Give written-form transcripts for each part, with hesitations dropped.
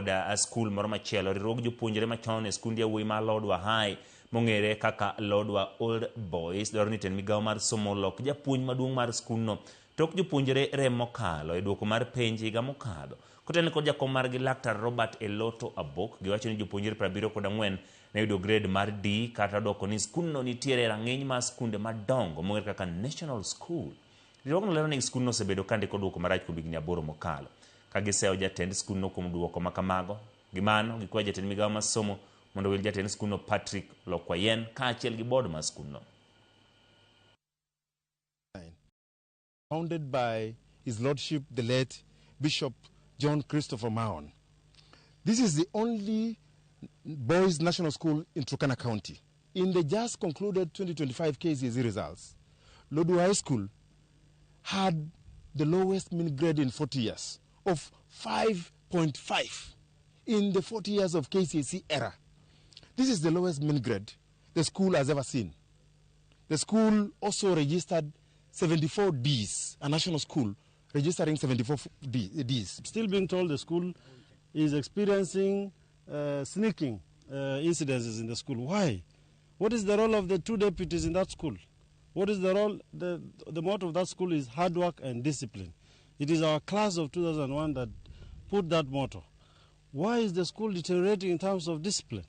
kod skul moro machielo. Riwruog jopuonjre machon e skund yawuoyi ma Lodwar High mong'ere kaka Lodwar Old Boys dwaro ni tend migawo mar somo olok japuonj maduong' mar skundno tok jopuonjre rem mokalo e duoko mar penj higa mokadho. Kotelne kod jakom margi Laktar Robert Eloto Abok, giwacho ni jopuonjre 74 ne yudo grade mar D kata dwoko ni skundno nitiere e rang'iny mar skunde madongo mong'ere kaka National School. Riwruogno lero ni skundno osebedo ka ndiko duoko marach kuom higni 8 mokalo. Ka giseyo jatend skundno kuom duoko ma kamago, gi mano gikwayo jatend migawo mar somo mondo owil jatend skundno Patrick Lokwayen kaachiel gi board mar skundno. Founded by His Lordship the late Bishop John Christopher Mahon. This is the only boys' national school in Turkana County. In the just concluded 2025 KCSE results, Lodwar High School had the lowest mean grade in 40 years of 5.5 in the 40 years of KCSE era. This is the lowest mean grade the school has ever seen. The school also registered 74 Ds, a national school registering 74 Ds. Still being told the school is experiencing sneaking incidences in the school. Why? What is the role of the two deputies in that school? What is the role? The motto of that school is hard work and discipline. It is our class of 2001 that put that motto. Why is the school deteriorating in terms of discipline?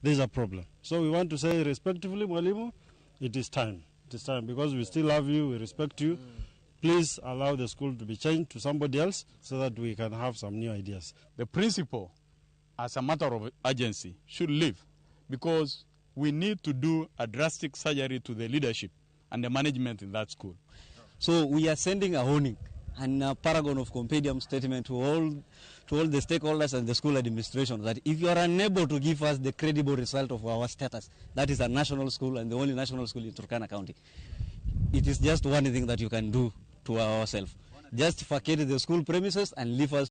There's a problem. So we want to say respectively, Mwalimu, it is time. It is time because we still love you, we respect you. Please allow the school to be changed to somebody else so that we can have some new ideas. The principal, as a matter of urgency, should leave because we need to do a drastic surgery to the leadership and the management in that school. So we are sending a warning and a paragon of compendium statement to all the stakeholders and the school administration that if you are unable to give us the credible result of our status, that is a national school and the only national school in Turkana County, it is just one thing that you can do to ourselves. Just vacate the school premises and leave us.